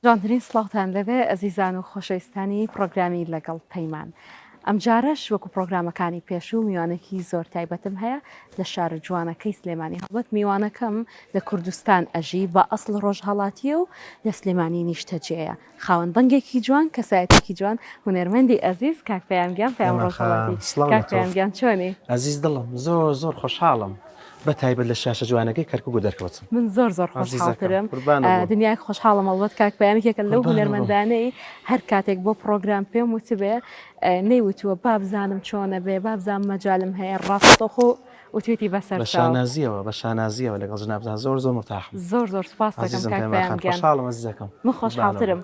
جوانترین سڵاوتان لێبێ ئەزیزان و خۆشەویستانی پڕۆگرامی لەگەڵ پەیمان. ئەمجارەش وەکو پڕۆگرامەکانی پێشوو میوانێکی زۆر تایبەتم هەیە لە شارە جوانەکەی سلێمانی هەڵبەت میوانەکەم لە کوردستان ئەژی بە ئەسڵ ڕۆژهەڵاتیە و لە سلێمانی نیشتەجێیە خاوەن دەنگێکی جوان کەسایەتێکی جوان هونەرمەندی ئەزیز کاک پەیام گیان پەیام ڕۆژهەڵاتی کاک پەیام گیان چۆنی؟ ئەزیز دڵم زۆر زۆر خۆشحاڵم بە تایبەت لە شاشە جوانەکەی کەرکوک و دەرکەوتم. من زۆر زۆر خۆشحاڵترم دنیایەک خۆشحاڵم هەڵبەت کاک پەیام یەکێکە لەو هونەرمەندانەی هەر کاتێک بۆ پڕۆگرام پێم وتبێ نەیوتووە با بزانم چۆنە بێ با بزانم مەجالم هەیە ڕاستەوخۆ وتوێتی بەسەر بە شانازیەوە بە شانازیەوە لەگەڵ جنابتان زۆر زۆر مرتاحم زۆر زۆر سپاس دەکەم کاک پەیام گیان خۆشحاڵم ئەزیزەکەم من خۆشحاڵترم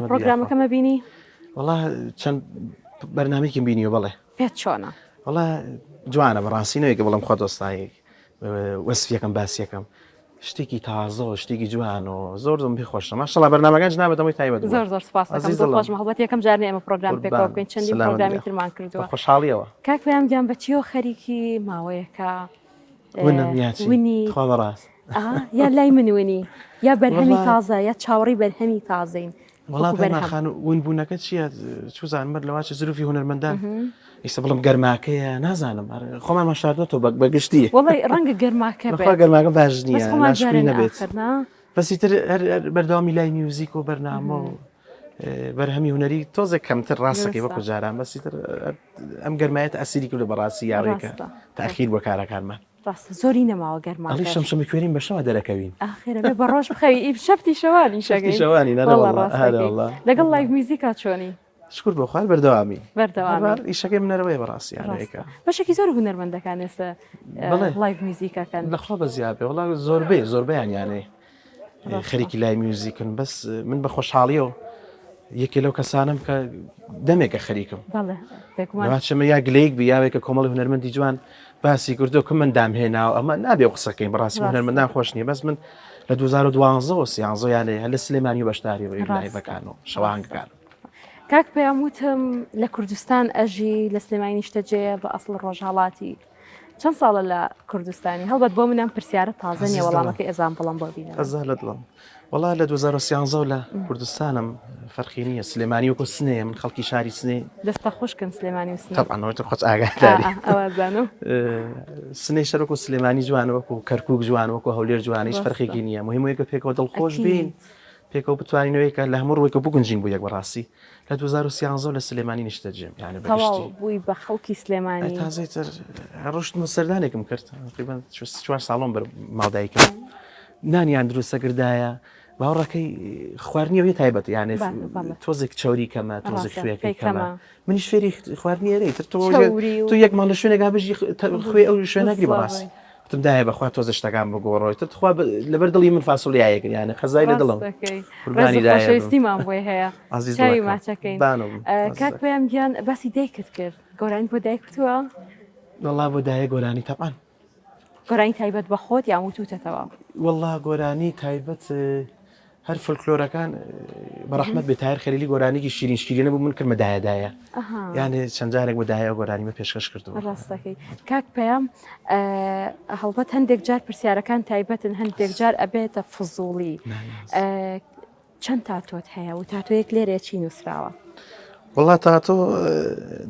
پڕۆگرامەکەمە بینی وەڵا چەند بەرنامەیەکم بینیوە بەڵێ پێت چۆنە؟ وەڵا جوانە بەڕاستی نەوێت کە بڵێم خوا دۆستایەک وەسفیەکەم باسیەکەم شتێکی تازە و شتێکی جوان و زۆر زۆر پێ خۆشە ماشەڵا بەرنامەکان جنابت ئەمەی تایبەت بوو. زۆر زۆر سپاس دەکەم ئەزیز دڵ دڵم. خۆشم هەڵبەت یەکەم جار نییە ئێمە پرۆگرام قوربان. پێکەوە بکەین چەندین سەلامەت پرۆگرامی بی. ترمان بە کردووە خۆشحاڵیەوە. کاک پەیام گیان بە چیەوە خەریکی ماوەیەکە ونم یا چی؟ ونی تخوا بەڕاست. ئا یا لای من ونی یا بەرهەمی وەڵا تازە یا چاوەڕێی بەرهەمی تازەین وەڵا وەکو پەیمان بەرهەم. خان ونبوونەکە چییە چوزانم بەر لەواچ زروفی هونەرمەندان ئیستا بڵم گەرماکەیە نازانم خۆمان شاردۆتەوە بە بەگشتی وەڵی ڕەنگە گەرماکە بەخوا گەرماکە باش بەس نییە خۆمان ناشکری جارێ نەبێت ئاخر نا بەسی تر هەر هەر بەردەوامی لای میوزیک و بەرنامە و بەرهەمی هونەری تۆزێک کەمتر ڕاستەکەی درستە وەکو جاران بەسی تر ئەم گەرمایەت ئەسیری کردو بەڕاستی یاڕێکە ڕاستە تاخیر بۆ کارەکانمان ڕاستە زۆری نەماوە ئەڵی گەرماکەش شەمشەمە کوێرین بە شەوە دەرەکەوین. ئاخر ئەبێ بە ڕۆژ بخەوی ئی شەفتی شەوانی شەفتی شەگەی شەوانی نەرە وەڵا وەڵا ڕاست هەرە دەکەی وەڵا لەگەڵ live music ا چۆنی؟ شکر بۆ خوا بەردەوامی بەردەوامی هەر ئیشەکەی منەرەوەیە بەڕاستی ڕاستە یانەیەکە بەشێکی زۆر هونەرمەندەکان ئێستا بەڵێ live music ەکەن لەخوا بەزیابێ وەڵا زۆربەی زۆربەیان یانەی ڕاستە خەریکی لای میوزیکن بەس من بە خۆشحاڵیەوە یەکێ لەو کەسانم کە دەمێکە خەریکم بەڵێ بێگومان لەواچەمە یا گلەیەک بی یاوێکە کۆمەڵی هونەرمەندی جوان باسی کردو کە من دامهێناوە ئەمە نابێ و قسەکەین بەڕاستی ڕاستە هونەرمەندان خۆش نییە بەس من لە 2012 و 13 یانێ هەر لە سلێمانی و بەشداری و ڕاستە live ەکان و ڕاستە شەوانگەکان کاک پەیام وتم لە کوردستان ئەژی لە سلێمانی نیشتەجێیە بە ئەسڵ ڕۆژهەڵاتی چەند ساڵە لە کوردستانی هەڵبەت بۆ منم پرسیارە تازە نیە وەڵامەکەی ئەزان بەڵام بۆ بینەران. ئەزا لە دڵم وەڵا لە 2013 لە کوردستانم فەرقی نییە سلێمانی وەکو سنەیە من خەڵکی شاری سنێ دەستە خوشکن سلێمانی و سنە طبعا ئەوە تۆ خۆت ئاگاداری ئەوازانم سنەی شەر وەکو سلێمانی جوان وەکو کەرکوک جوان وەکو هەولێر جوان هیچ ڕاستە. فەرقێکی نییە مهمەیە کە پێکەوە دڵخۆش بین ئەکید. پێکەوە بتوانینەوەی کە لە هەموو ڕووێکە بگونجین بۆ یەک بەڕاستی لە 2013 لە سلێمانی نیشتەجێم یانە تەواو بووی بە خەڵکی سلێمانی تازەی تر ڕۆشتم و سەردانێکم کرد تقریبا چوار ساڵۆم بەر ماڵدایکم نانیان دروستە کردایە باوەڕەکەی خواردنی ئەوێ تایبەت یانێ تۆزێک چوری کەمە تۆزێک خوێەکەی کەمە منیش فێری خواردنی ئێرەی تر تۆ تۆ یەک ماڵ لە شوێنێکا بژی خوێ ئەو شوێنەگری بەڕاستی وتم دایە بەخوا تۆزە شتەکان بگۆڕۆی تر تخوا لەبەر دڵی من فاسۆلیایەک یانە خەزای لە دڵم قوربانی دایە خۆشەویستیمان بۆی هەیە ئازیز چاوی دڵەکەم. ماچەکەین بانم کاک پەیام گیان باسی دایکت کرد گۆرانی بۆ دایک وتووە وەڵا بۆ دایە گۆرانی تەبعەن گۆرانی تایبەت بە خۆت یان وتوتەتەوە؟ وەڵا گۆرانی تایبەت هەر فۆلکلۆرەکان بە ڕەحمەت بێ تاهیر خەلیلی گۆرانیکی شیرین شیرینە بوو من کردمە دایە دایە یانێ چەند جارێک بۆ دایە گۆرانیمە پێشکەش کردووە. ڕاستەکەی کاک پەیام هەڵبەت هەندێک جار پرسیارەکان تایبەتن هەندێک جار ئەبێتە فزوڵی چەند تاتۆت هەیە و تاتۆیەک لێرە چی نووسراوە؟ وڵا تاتۆ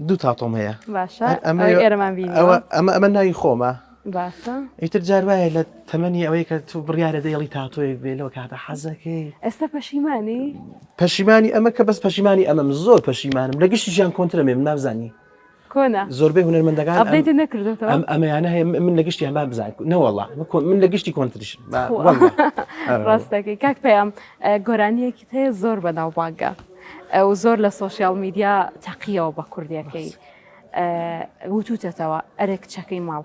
دوو تاتۆم هەیە باشە ئەمە ئێرەمان بینیوە ئەمە ئەمە ناوی خۆمە باشە ئیتر جار وایە لە تەمەنی ئەوەی کە تو بڕیارە دەیڵی تاتۆیەک بێ لەو کاتە حەزەکەی ئێستا پەشیمانی پەشیمانی ئەمە کە بەس پەشیمانی ئەمەم زۆر پەشیمانم لە گشتی ژیان کۆنترەمێ من نابزانی کۆنە زۆربەی هونەرمەندەکان update نەکردوتەوە ئەم ئەمەیانە هەیە من لە گشتیان با بزان نەوەڵا من لە گشتی کۆنتریش ڕاستەکەی کاک پەیام گۆرانیەکی هەیە زۆر بەناوبانگە ئەو زۆر لە social media تەقیەوە بە کوردیەکەی وتوتەتەوە ئەرێ کچەکەی ماڵ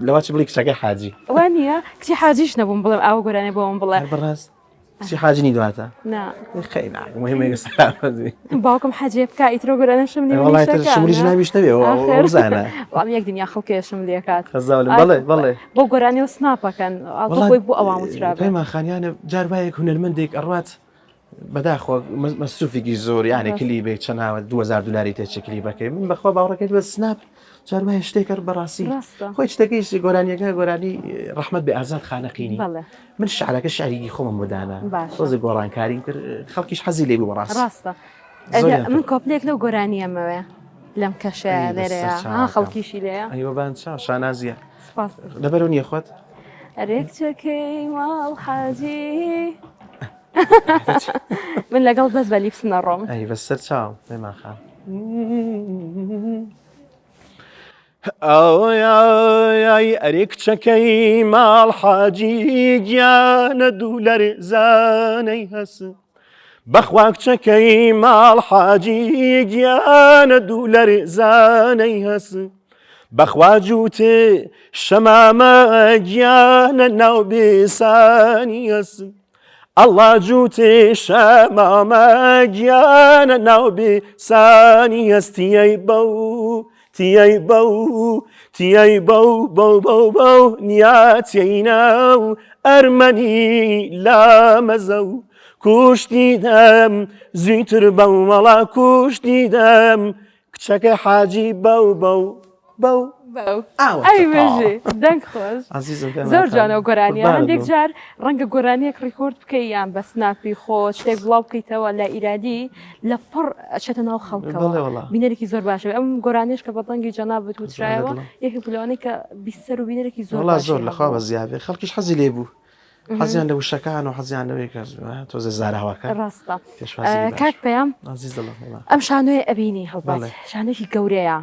لەوا چ بڵی کچەکەی حاجی وانە کچی حاجیش نەبووم بڵێم ئەو گۆرانێ بۆم بڵێ بەڕاست کچی حاجی نی دواتە نا خەی نا مهمە سەلامەت بی باوکم حەجێ بکا ئیترۆ گۆرانەشم نیە وەڵای تر شمولی ژناویش نەبێ ئەو بزانە وەڵام یەک دنیا خەڵکێشم لێکات خەزاولم بەڵێ بەڵێ بۆ گۆرانی و سناپەکەن ئاڵتۆ خۆی بۆ ئەوان وترابێ پەیمان خانیانە جار وایەک هونەرمەندێک ئەڕوات. بەداخەوە مەسروفێکی زۆر یانێ کلیبێک چەناوە 2000 دلاری تێچ کلیبەکەی من بەخوا باوەڕەکەیت بە سناپ جار وایە شتێکە بەڕاستی خۆی شتەکەی گۆرانیەکە گۆرانی ڕەحمەت بێ ئازاد خانەقینی من شعرەکە شعریی خۆمم بدانە تۆزێ گۆڕانکاریم کرد خەڵکیش حەزی لێ بوو بەڕاست ڕاستە من کۆپلێک لەو گۆرانیەمەوێ لەم کەشە لێرەیە خەڵکیشی لێیە ئەیوەبان چا شانازیە لەبەرو نیە خۆت ئەرێک چەکەی ماڵ حاجی من لەگەڵ بەس بە لیپس نەڕۆم ئەی بەسەر چاو پەیمان خان ئای ئەرێ کچەکەی ماڵ حاجی گیانە دوو لەرزانەی هەس بەخوا کچەکەی ماڵ حاجی گیانە دوو لەرزانەی هەس بەخوا جووتێ شەمامە گیانە ناو بێسانی هەس ئەڵا جووتێ شەمامە گیانە ناو بێسانی هەستیەی بەو تیەی بەو تیەی بەو بەو بەو بەو نیاتیەینە و ئەرمەنی لامەزە و کوشتی دەم زویتر بەو وەڵا کوشتی دەم کچەکەی حاجی بەو بەو بەو ئەی بژی دەنگ خۆش زۆر جوانە و گۆرانیە هەندێک جار ڕەنگە گۆرانیەک ڕیکۆرد بکەی یان بە سناپی خۆ شتێک بڵاو بکەیتەوە لە ئیرادی لە پڕ ئەچێتە ناو خەڵکەوە بینەرێکی زۆر باشە ئەم گۆرانیش کە بە دەنگی جەنابت وترایەوە یەکێک لەوانەی کە بیسەر و بینەرێکی زۆر زۆر لەخوا بە زیادێ خەڵکیش حەزی لێ بوو حەزیان لە وشەکان و حەزیان لەوەی کە تۆزە زاراوەکە ڕاستە کاک پەیام ئەم شانۆیە ئەبینی هەڵبەت شانۆیەکی گەورەیە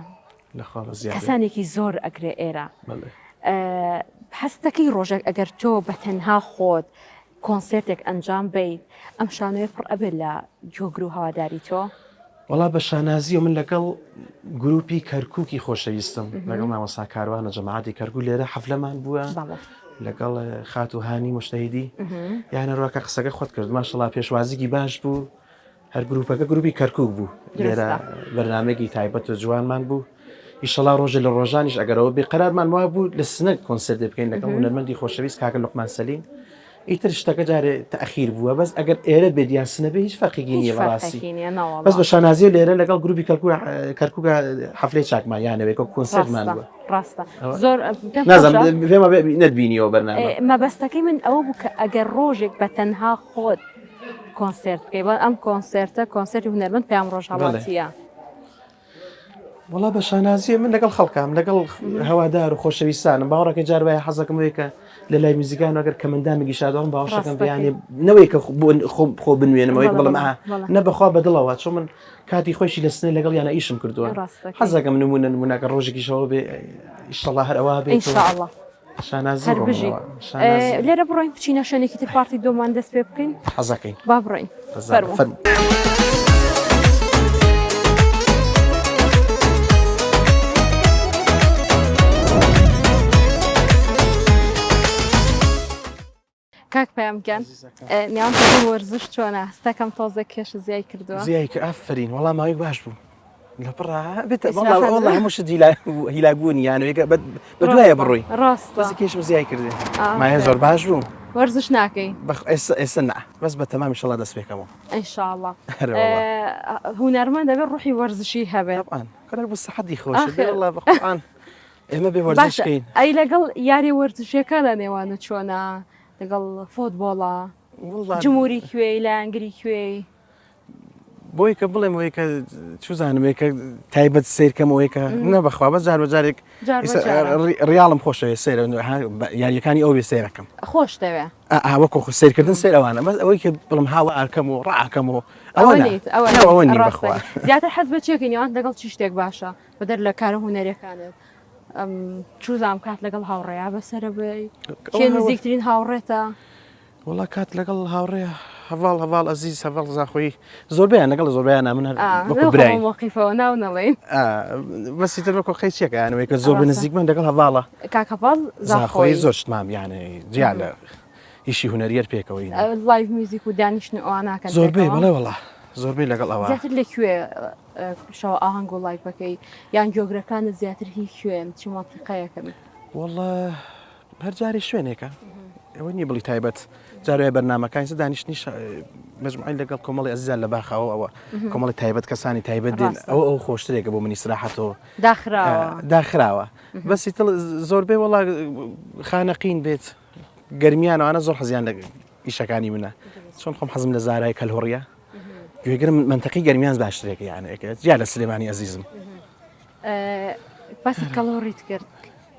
کەسانێکی زۆر ئەگرێ ئێرە هەستەکەی ڕۆژێک ئەگەر تۆ بە تەنها خۆت کۆنسێرتێک ئەنجام بیت ئەم شانۆیە پڕ ئەبێت لە گۆگر و هەواداری تۆ؟ وەڵا بە شانازیەوە من لەگەڵ گروپی کەرکوکی خۆشەویستم لەگەڵ مامۆستا کاروانە جەماعەتی کەرکوک لێرە حەفلەمان بووە لەگەڵ خاتوو هانی مشتهیدی یانە ڕۆکە قسەکە خۆت کرد ماشەڵا پێشوازیکی باش بوو هەر گروپەکە گروپی کەرکک بوو لێرە بەرنمێکی تایبەت و جوانمان بوو ئیشەڵا ڕۆژێ لە ڕۆژانیش ئەگەرەوە بێ قەرارمان وا بوو لە سنە کۆنسێرتێ بکەین لەگەڵ هونەرمەندی خۆشەویست کاکە لوقمان سەلیم ئیتر شتەکە جارێ تەئخیر بووە بەس ئەگەر ئێرە بێت یان سنە بێ هیچ فەرقێکی نییە بەڕاستی بەس بە شانازیە لێرە لەگەڵ گروپی کەرکوک حەفلەی چاکمان یانەوێ کۆ کۆنسێرتمان بووە ڕاستە زۆر نازانم پێم وابێ نەتبینیەوە بەرنامە مەبەستەکەی من ئەوە بوو کە ئەگەر ڕۆژێک بە تەنها خۆت کۆنسێرت بکەی بەڵام ئەم کۆنسێرتە کۆنسێرتی هونەرمەند پەیام ڕۆژهەڵاتیە. وەڵا بە شانازیە من لەگەڵ خەڵکام لەگەڵ هەوادار و خۆشەویستانم باوەڕەکە جار وایە حەزەکەم وەیە کە لە لای میوزیکان ئەگەر کەمەندامێکی شادۆڵم باوەشەکەم بیانێ نەوەی کە خۆ بنوێنمەوەی بڵم ئا نە بەخوا بەدڵەوە چۆن من کاتی خۆشی لە سنە لەگەڵ یانە ئیشم کردووە حەزەکەم نمونە نمونەکە ڕۆژێکیشەوە بێ ئیشەڵا هەر ئەوە بێ ئینشاءاللە شانازی هەر بژی لێرە بڕۆین بچینە شوێنێکی تر پارتی دۆمان دەست پێ بکەین حەزەکەین با بڕۆین فەرموو. کاک پەیام گیان نێوان تۆ وەرزش چۆنە هەستەکەم تۆزێک کێش زیای کردووە زیای کرد ئافرین وەڵام ماوەی باش بوو لە پڕا بێتە وەڵا هەموو شت هیلاکبوونی یانەوەیەکە بە دوایە بڕۆی ڕاستە بەس کێشم زیای کردێ مایە زۆر باش بوو وەرزش ناکەی ئێستا ئێستا نا بەس بە تەمام ئینشەڵا دەست پێکەمەوە ئینشاڵڵا هونەرمەند دەبێت ڕوحی وەرزشی هەبێت طبعا قەرار بۆ سەحەتی خۆش والله بە قورئان ئێمە بێ وەرزش کەین ئەی لەگەڵ یاری وەرزشیەکانە نێوانە چۆنە لەگەڵ فۆتبۆڵە جمهوری کوێی لایەنگری کوێی بۆی کە بڵێم ئەوەی کە چوزانم کە تایبەت سیرکەم ئەوەی کە نە بەخوا بە جار بە جارێک ڕیاڵم خۆشەوێ سێرە یاریەکانی ئەو بێ سێرەکەم خۆش دەوێ وەکو خۆ سیرکردن سێر ئەوانە بەس ئەوەی کە بڵم هاوە ئاکەم و ڕاکەم و ئەوە ئەوە بەخوا زیاتر حەز بە چێکی نێوان لەگەڵ چی شتێک باشە بەدەر لە کارە هونەریەکانت چوزام کات لەگەڵ هاوڕێیا بەسەرە بی کێ نزیکترین هاوڕێتە وەڵا کات لەگەڵ هاوڕێ هەڤاڵ هەڤاڵ ئەزیز هەڤاڵ زاخۆیی زۆربەیان لەگەڵ زۆربەیان من هەر وەکو براین وەقیفەوە ناو نەڵێین بەسی تر وەکو قەیچێکە یانەوەی کە زۆر بە نزیک من لەگەڵ هەڤاڵە کاک هەڤاڵ زاخۆیی زۆر شتمام یانێ جیا لە ئیشی هونەریەر پێکەوەی live music و دانیشتن ئەواناکەن زۆربەی بەڵێ وەڵا زۆربەی لەگەڵ ئەوە زیاتر لە کوێ شەوە ئاهەنگ و live بەکەی یان گۆگرەکانت زیاتر هی کوێن چی مەنتیقەیەکن وەڵا هەر جارێ شوێنێکە ئەوە نییە بڵی تایبەت جارێ بەرنمەکانی دانیشتنی مەجموعەی لەگەڵ کۆمەڵی ئەزیزان لە باخەوە ئەوە کۆمەڵی تایبەت کەسانی تایبەت دێن ئەوە ئەو خۆشترێکە بۆ منی سراحەتەوە داخراوە داخراوە بەسی تڵ زۆربەی وڵا خانەقین بێت گەرمیانوانە زۆر حەزیان لە ئیشەکانی منە چۆن خۆم حەزم لە زارای کەلهۆڕیە گوێگرم منتەقی گەرمیان باشترێکە یانەیەکە جیا لە سلێمانی ئەزیزم باسی کەڵۆڕیت کرد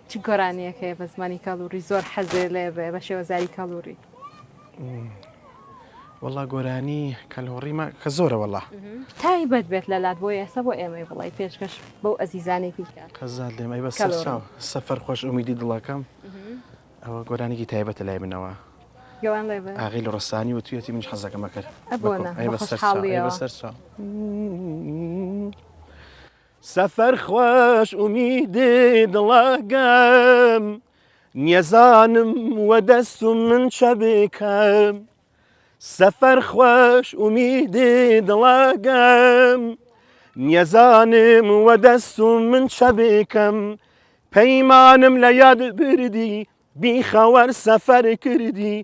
چ گۆرانیەک هەیە بە زمانی کەڵوڕی زۆر حەزێ لێ بێ بە شێوەزاری کەڵوڕی؟ وەڵا گۆرانی کەلهوڕیمە کە زۆرە وەڵا. تایبەت بێت لە لات بۆ ئێستا بۆ ئێمەی بڵێی پێشکەش بەو ئەزیزانەی بیکە. قەزات لێم ئەی بە سەرچاو سەفەر خۆش ئومیدی دڵەکەم ئەوە گۆرانێکی تایبەتە لای منەوە. گەوان لێ بێ. ئاغەی لوڕستانی وتویەتی منیش حەزەکەم ئەکرد. بۆ نا ئەی بە بە سەرچاو ئەی بە خۆشحاڵیەوە. سەرچاو. سەفەر خوەش ئومیدێ دڵەگەم نیەزانم وە دەسم من چە بکەم سەفەر خوەش ئومیدێ دڵەگەم نیەزانم وە دەسم من چە بکەم پەیمانم لە یاد بردی بیخەوەر سەفەر کردی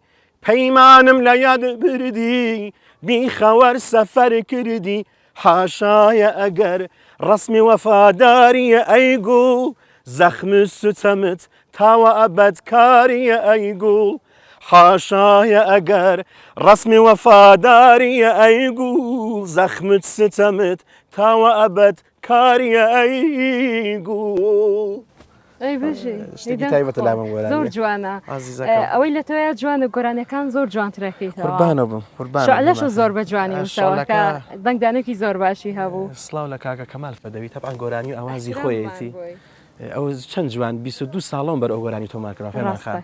پەیمانم لە یاد بردی بیخەوەر سەفەر کردی حاشایە ئەگەر ڕەسمی وەفاداریە ئەی گوڵ زەخم ستەمت تاوە ئەبەد کاریە ئەی گوڵ حاشایە ئەگەر ڕەسمی وەفاداریە ئەی گوڵ زەخمت ستەمت تاوە ئەبەد کاریە ئەی گوڵ. ئەی بژی شتێکی تایبەتە لای من گۆرانیە. زۆر جوانە ئازیزەکەم. ئەوەی لە تۆیا جوانە گۆرانیەکان زۆر جوانترەکەیتەوە. قوربانە بم قوربانە شعلەش زۆر بە جوانی وتەوە کە دەنگدانێکی زۆر باشی هەبوو. سڵاو لە کاکە کەمال فەدەوی تەبعەن گۆرانی و ئاوازی خۆیەتی ئەو چەند جوان 22 ساڵۆن بەر ئەو گۆرانی تۆمار کرا پەیمان خان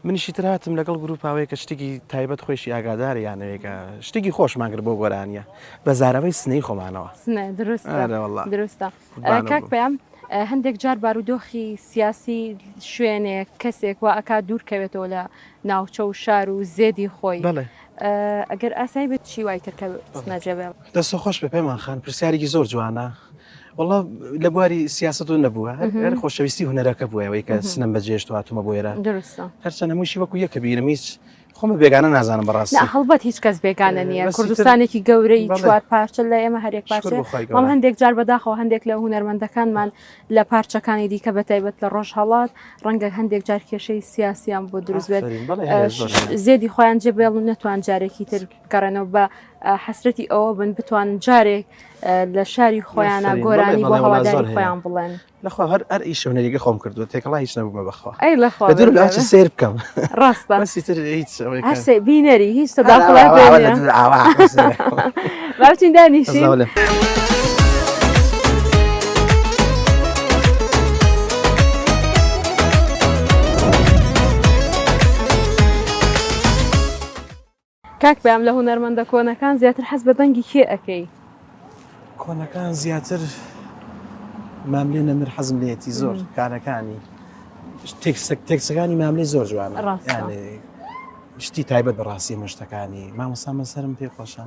منیشی تر هاتم لەگەڵ گروپاوەیە کە شتێکی تایبەت خۆیشی ئاگادارە یانەوەیەکە شتێکی خۆشمان کرد بۆ گۆرانیە بە زارەوەی سنەی خۆمانەوە سنە دروستە دروستە کاک پەیام هەندێک جار بارودۆخی سیاسی شوێنێک کەسێک وا ئەکات دوور کەوێتەوە لە ناوچە و شار و زێدی خۆی ئەگەر ئاسایی بێت چی وای کرد کە سنە جێ بێڵێ؟ دەست خۆش بێ پەیمان خان پرسیارێکی زۆر جوانە وەڵا لە بواری سیاسەت و نەبووە هەر خۆشەویستی هونەرەکە بووە ئەوەی کە سنەم بەجێشت هاتوومە بۆ ئێرە دروستە هەرچەند هەمووشی وەکو یەکە بیرم هیچ خۆم بە بێگانە نازانم بەڕاستی. نا هەڵبەت هیچ کەس بێگانە نییە بەس ئیتر کوردستانێکی گەورەی بەڵێ. چوار پارچە لە ئێمە هەرێک شکر پارچە بۆ خوای بەڵام گەورە. هەندێک جار بەداخەوە هەندێک لە هونەرمەندەکانمان لە پارچەکانی دیکە بە تایبەت لە ڕۆژهەڵات ڕەنگە هەندێک جار کێشەی سیاسیان بۆ دروست بێت ئافەرین بەڵێ هەیە زۆر هەیە. زێدی خۆیان جێ بێڵن و نەتوان جارێکی تر بگەڕێنەوە بە حەسرەتی ئەوە بن بتوان جارێک لە شاری خۆیانە ئافەرین بەڵێ گۆرانی بۆ بەڵێ وەڵا هەواداری زۆر هەیە. خۆیان بڵێن. لەخوا هەر هەر ئیشە هونەریەکە خۆم کردووە تێکەڵا هیچ نەبوومە بەخوا ئەی لەخوا لە دوور لە چ سێر بکەم ڕاستە بەسی تر هیچ ئەوەی هەر سێ بینەری هیچ تەداخڵات لە دوور ئاوا با بچین دانیشین کاک پەیام لە هونەرمەندە کۆنەکان زیاتر حەز بە دەنگی کێ ئەکەی؟ کۆنەکان زیاتر ماملێ نەمر حەزم لێتی زۆر کارەکانی تێکسەکانی ماملێ زۆر جوانە شتی تایبەت بەڕاستی مشتەکانی مامۆستا مەسەرم پێ خۆشە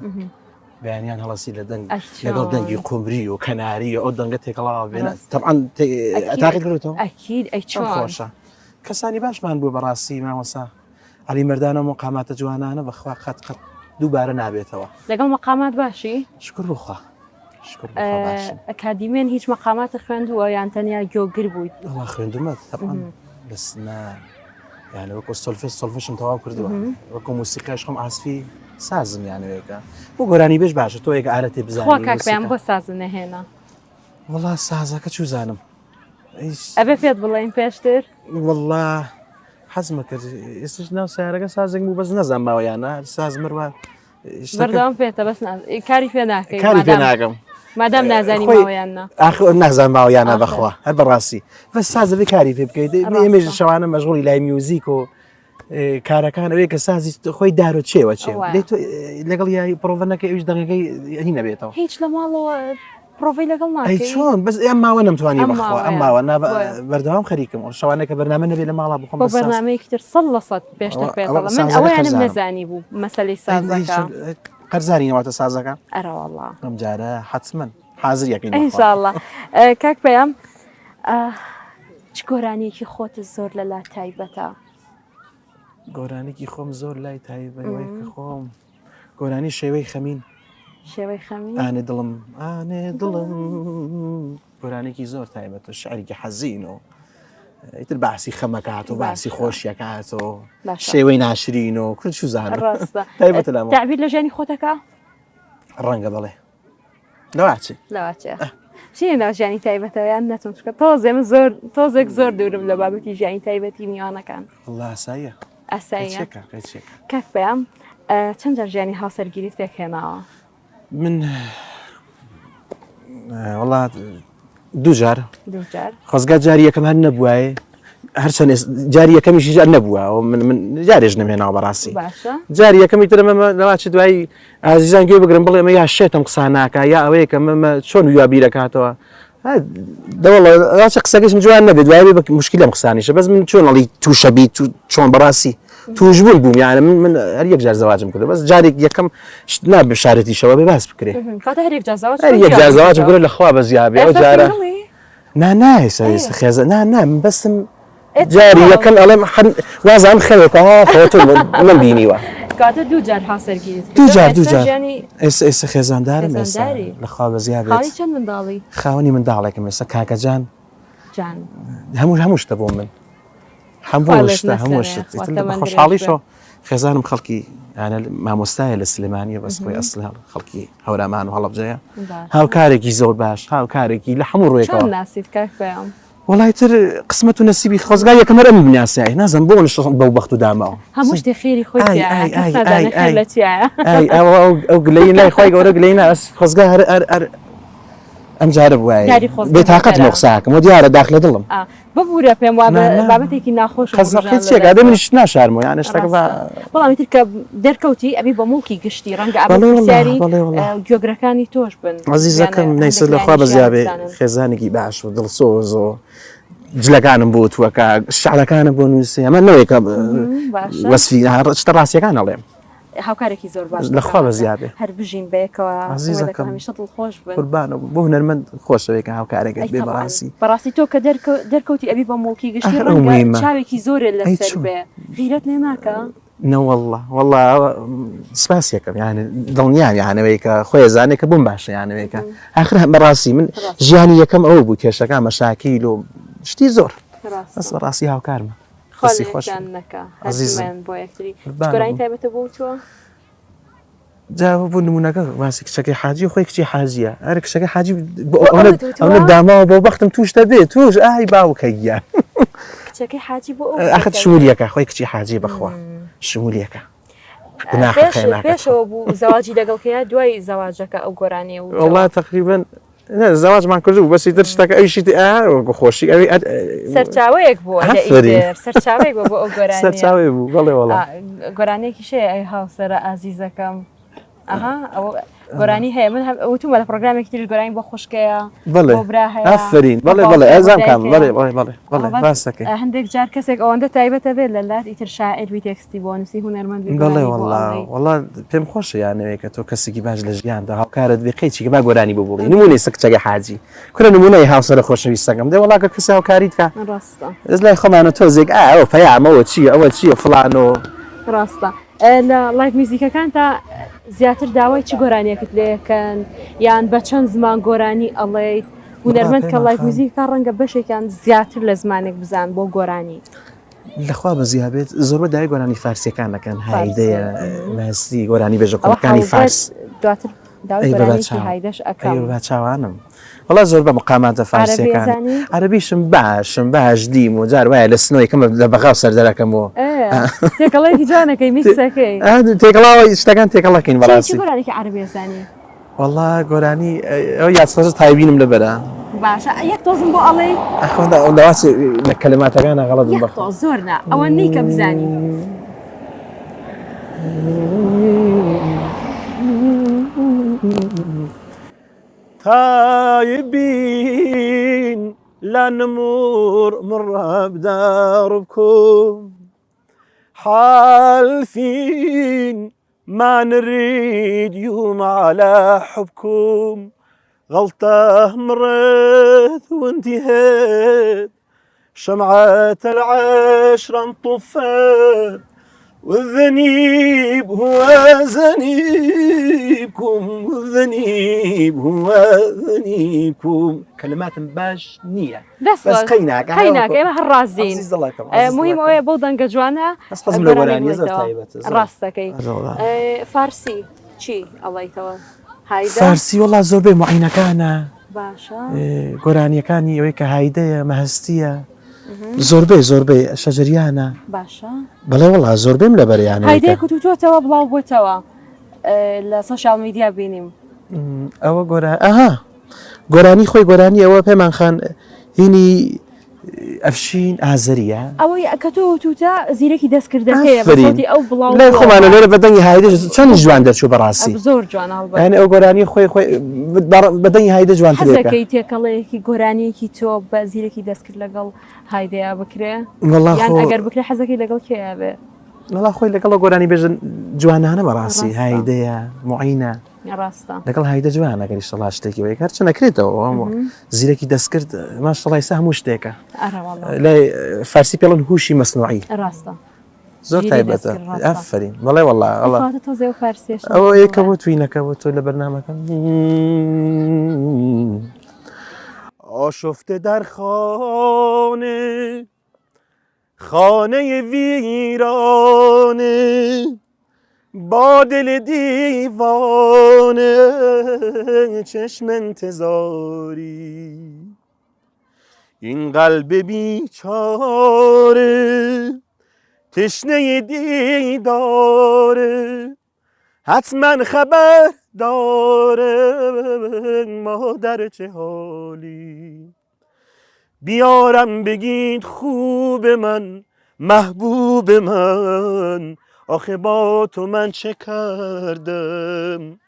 بەیانیان هەڵەسی لە دەنگ لەگەڵ دەنگی قمری و کەناری و ئەو دەنگە تێکەڵاوە بێنە تەبعەن تاقی کردێتەوە ئەکید ئەی خۆشە کەسانی باشمان بوو بەڕاستی مامۆسا عەلی مەردان ئەو مقاماتە جوانانە بەخوا قەت قەت دووبارە نابێتەوە. لەگەڵ مقامات باشی؟ شکر بۆ خوا شکر بۆ خوا باشم. ئەکادیمیەن هیچ مقاماتت خوێندووە یان تەنیا گۆگر بوویت؟ وەڵا خوێندومە تەبعەن بەس نا یانە وەکو سۆلفێژ سۆلفێژم تەواو کردووە وەکو موسیقاش خۆم عازفی سازم یانەوەیەکە بۆ گۆرانی بێژ باشە تۆ یەک ئالەتێ بزانی خوا کاک پەیام بۆ سازت نەهێنا؟ وەڵا سازەکە چوزانم ئەبێ پێت بڵێین پێشتر؟ وەڵا حەزمە کرد ئێستش ناو سیارەکە سازێک بوو بەس نەزان ماوە یانە ساز مروە بەردەوام پێتە بەس کاری پێ ناکەی کاری پێ ناکەم مادام نازانی ماوەیان نا ئاخر نازان ماوەیانە بەخوا هەر بەڕاستی بەس سازە بێ کاری پێ بکەیت ئێمەش شەوانە مەشغوڵی لای میوزیک و کارەکان ئەوەیە کە سازی خۆی دارۆ چێوە چێ لەگەڵ یاری پرۆڤە نەکەی ئەویش دەنگەکەی هی نەبێتەوە هیچ لە ماڵەوە پرۆڤەی لەگەڵ ناکەی چۆن بەس ئەم ماوە نەمتوانی بەخوا ئەم ماوە نا بەردەوام خەریکم ئەو شەوانە کە بەرنامە نەبێ لە ماڵا بخۆم بۆ بەرنامەیەکی تر سەد لە سەد پێشتر پێتەڵە من ئەوەیانم نەزانی بوو مەسەلەی سازەکە قەرزاری نەواتە سازەکە ئەرەوەڵا ئەم جارە حەتمەن حاضر یەکەین إن شاء الله کاک پەیام چ گۆرانیەکی خۆت زۆر لەلا تایبەتە؟ گۆرانیکی خۆم زۆر لای تایبەت کە خۆم. گۆرانی شێوەی خەمین. شێوەی خەمین. ئانێ دڵم ئانێ دڵم گۆرانێکی زۆر تایبەتە شعرێکی حەزین و ئیتر باسی خەمەکات و باسی خۆشیەکات و شێوەی ناشرین و کورد چوزانم ڕاستە تایبەتە لام تعبیر لە ژیانی خۆتەکە ڕەنگە بڵێ لەواچێ لەواچێ چیە ناو ژیانی تایبەتەوە یان نەچم چکە تۆزێ من زۆر تۆزێک زۆر دوورم لە بابەتی ژیانی تایبەتی میوانەکان ئاساییە ئاساییە کاک پەیام چەند جار ژیانی هاوسەرگیریت پێکهێناوە؟ من وڵا دووجار خۆزگا جاری یەکەم هەر نەبووایە هەرچەند جاری یەکەمیش جار نەبووە من من جارێش نەمێناوە بەڕاستی جاری یەکەمی ترمە لەواچ دوایی ئازیزان گوێ بگرن بڵێ ئەمە یا شێتم قسا ناکا یا ئەوەیە کە مەمە چۆن ویا بیرەکاتەوە دەوەڵە ڕاستە قسەکەشم جوان نەبێت دوای بە مشکلەم قسانیشە بەس من چۆن ئەڵی تووشە بیت چۆن بەڕاستی توش بوون بووم یانە من من هەر یەک جار زەواجم کردو بەس جارێک یەکەم شت نابێ شارەتیشەوە بێ باس بکرێ کاتە هەر یەک جار زەواج هەر یەک جار زەواجم کردو لە خوا بەزیا بێ ئەو جارە نا نا ئێستا ئێستا خێزە نا نا من بەسم جاری یەکەم ئەڵێم وازانم خەوێکە خۆتم من بینیوە. کاتە دوو جار هاوسەرگیریت دوو جار دوو جار ئێستا ئێستا خێزاندارم ئێستا لەخوا بەزیا بێت. خاوەنی چەند منداڵی؟ خاوەنی منداڵێکم ئێستا کاکە جان. جان. هەموو هەموو شتە بۆ من. هەموو شتە هەموو شت خۆشحاڵیشەوە خێزانم خەڵکی یانە مامۆستایە لە سلێمانیە بەس خۆی ئەسڵ خەڵکی هەورامان و هەڵەبجەیە هاوکارێکی زۆر باش هاوکارێکی لە هەموو ڕوویەکەوە ناسیت کاک پەیام وەڵای تر قسمەت و نەسیبی خۆزگا یەکەم هەر ئەم بناسیای نازم بۆ نشتم بەو بەخت و داماوە هەموو شتێ خێری خۆی تیایە کەس نازانێ خێر لە چیایە ئای ئەو گلەیی لای خوای گەورە گلەیی نا بەس خۆزگا هەر هەر هەر ئەم جارە بوایە دیاری خۆزگە بێتاقەتم بەتەرە. قساکەم و دیارە داخ لە دڵم ببورە پێم وا نا نا بابەتێکی ناخۆش قەزەقی چیە ئەبێ منیش ناشارمەوە یانە شتەکە با ڕاستە بەڵام ئیتر کە دەرکەوتی ئەبی بە موڵکی گشتی ڕەنگە ئەبە بەڵێ وەڵا پرسیاری بەڵێ وەڵا گوێگرەکانی تۆش بن عەزیزەکەم نەیسە هەندێک لە خوا لایەنی بەزیا ژیان بێ بزانن خێزانێکی باش و دڵسۆز و جلەکانم بۆ تووەکە شعرەکانم بۆ نووسێ ئەمە نەوەیەکە باشە وەسفی شتە ڕاستیەکان ئەڵێم هاوکارێکی زۆر باش لە خوا بەزیا بێ هەر بژین بەیەکەوە عەزیزەکەم هەمیشە دڵخۆش بن قوربانە بۆ هونەرمەند خۆشەوەی کە هاوکارێکت بێ بەڕاستی بەڕاستی تۆ کە دەرکەوتی ئەبی بە موڵکی گشتی ڕەنگە چاوێکی زۆرێ لەسەر بێ غیرەت لێ ناکە نەوەڵڵا وەڵا سپاس یەکەم یانە دڵنیام یانەوەی کە خۆی زانێ کە بۆم باشە یانەوەی کە ئاخر هەم بەڕاستی من ژیانی یەکەم ئەوە بوو کێشەکان مەشاکیل و شتی زۆر بەس بەڕاستی هاوکارمە خوا لە یەکتان نەکا هەردوومان بۆ یەکتری گۆرانی تایبەتە بۆ وتووە؟ جا بۆ نمونەکە باسی کچەکەی حاجی خۆی کچی حاجیە ئەرە کچەکەی حاجی ئەوە داماوە بۆ بەختم توش دەبێت توش ئای باوکە گیان کچەکەی حاجی بۆ ئەخت شمولیەکە خۆی کچی حاجی بەخوا شمولیەکە پێشەوە بوو زەواجی لەگەڵ کەیا دوای زەواجەکە ئەو گۆرانیە و وەڵا تقریبا زەواجمان کردبوو بەسی تر شتەکە ئەویشی وەکو خۆشی ئەوی سەرچاوەیەک بوو سەرچاوەیەک بوو بۆ ئەو گۆرانیە سەرچاوەیەک بوو بەڵێ وەڵا گۆرانیەکیش هەیە ئەی هاوسەرە ئازیزەکەم ئەها ئەوە گۆرانی هەیە من وتومە لە پرۆگرامێکی تریش گۆرانی بۆ خوشکەیە بەڵێ بۆ برا هەیە ئافرین بەڵێ بۆ بەڵێ باوک هەیە، بۆ ئەزان کام دایک هەیە. بەڵێ بەڵێ بەڵێ بەڵێ ئەوە باس دەکەی هەندێک جار کەسێک ئەوەندە تایبەتە بێت لە لات ئیتر شاعیر بی تێکستی بۆ نووسی هونەرمەند بی بەڵێ گۆرانی بۆ وەڵا ئەڵێی. وەڵا پێم خۆشە یانەوەی کە تۆ کەسێکی باش لە ژیاندا هاوکارت بێ قەیچی کە با گۆرانی بۆ بڵێی نموونەی سە کچەکەی حاجی کورە نموونەی هاوسەرە خۆشەویستەکەم دێ وەڵا کە کەسێ هاوکاریت کا ڕاستە ئێس لای خۆمانە تۆزێک ئا ئەوە پەیامە ئەوە چییە ئەوە چییە فڵان و ڕاستە لە live میوزیکەکانتا زیاتر داوای چ گۆرانیەکت لێکەن یان بە چەند زمان گۆرانی ئەڵێیت هونەرمەند کە live میوزیک کا ڕەنگە بەشێکیان زیاتر لە زمانێک بزان بۆ گۆرانی. لەخوا بەزیا بێت زۆربە داوای گۆرانی فارسیەکان دەکەن هایدەیە ماسی گۆرانی بێژە کوردەکانی فارس دواتر داوای گۆرانیی هایدەش ئەکەم. ئەی بە چاوانم وەڵا زۆر بە مقاماتە فارسیەکان عەرەبیشم باشم باش دیم و جار وایە لە سنۆ یەکەم لە بەغا و سەردەرەکەم و تێکەڵێکی جوانەکەی میکسەکەی تێکەڵاوە شتەکان تێکەڵەکەین بەڕاستی چی گۆرانیکی عەرەبی ئەزانی؟ وەڵا گۆرانی ئەو یاد سەر تایبینم لەبەرە باشە یەک تۆزم بۆ ئەڵێی ئەخۆدا ئەو لەواچ لە کەلماتەکانە غەڵەتم یەک بەخ تۆز زۆر نا ئەوە نی کە بزانی تايبين لا نمور مرة بداربكم حالفين ما نريد يوم على حبكم غلطة مريت وانتهيت شمعة العشرة انطفت والذنيب هو ذنيبكم والذنيب هو ذنيبكم کەلماتم باش نییە بەس قەیناکە قەیناکە ئێمە هەر ڕازین مهم ئەوەیە بەو دەنگە جوانە حەزم لە گۆرانیە زۆر تایبەتە ڕاستەکەی فارسی چی ئەڵیتەوە فارسی وڵا زۆربەی معینەکانە باشە گۆرانیەکانی ئەوەی کە هایدەیە مەهستیە زۆربەی زۆربەی شەجریانە باشە بەڵێ وڵا زۆربەیم لە بەریانە هایدەیە کوتوتۆتەوە بڵاو بۆتەوە لە سۆشیال میدیا بینیم ئەوە گۆرا ئەها گۆرانی خۆی گۆرانی ئەوە پەیمان خان هینی ئەفشین ئازەریە. ئەوەی کە تۆ وتوتە زیرەکی دەستکردەکەیە بە سەوتی ئەو بڵاو لای خۆمانە لێرە بە دەنگی هایدە چەند جوان دەرچوو بەڕاستی زۆر جوان هەڵبەت یانی ئەو گۆرانی خۆی خۆی بە دەنگی هایدە جوانترێکە. حەزەکەی تێکەڵەیەکی گۆرانیەکی تۆ بە زیرەکی دەستکرد لەگەڵ هایدەیا بکرێ وەڵا یان ئەگەر بکرێ حەزەکەی لەگەڵ کێیا بێ؟ وەڵا خۆی لەگەڵ گۆرانی بێژن جوانانە بەڕاستی هایدەیە معینە. ڕاستە. لەگەڵ هایدە جوان ئەگەر ئیشەڵا شتێکی وەیەک هەرچە نەکرێتەوە زیرەکی دەستکرد ماشەڵا ئیستا هەموو شتێکە لای فارسی پێڵن هوشی مەسنوعی ڕاستە زۆر تایبەتە ئافرین بەڵێ وەڵا ئەوە یەکە بۆ توینەکە بۆ تۆ لە بەرنمەکە آشفته در خانه خانه ویرانه با دل دیوانه چشم انتظاری این قلب بیچاره تشنه دیداره حتما خبر داره ما در چه حالی بیارم بگید خوب من محبوب من آخه با تو من چه کردم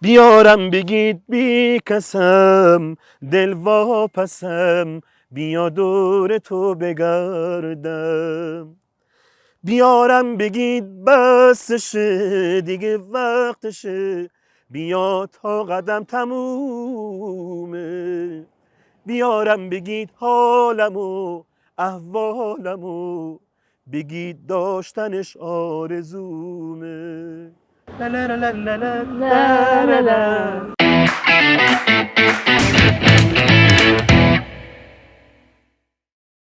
بیارم بگید بی کسم دل واپسم بیا دور تو بگردم بیارم بگید بسشه دیگه وقتشه بیا تا قدم تمومه بیارم بگید حالمو احوالمو بگید داشتنش آرزومه.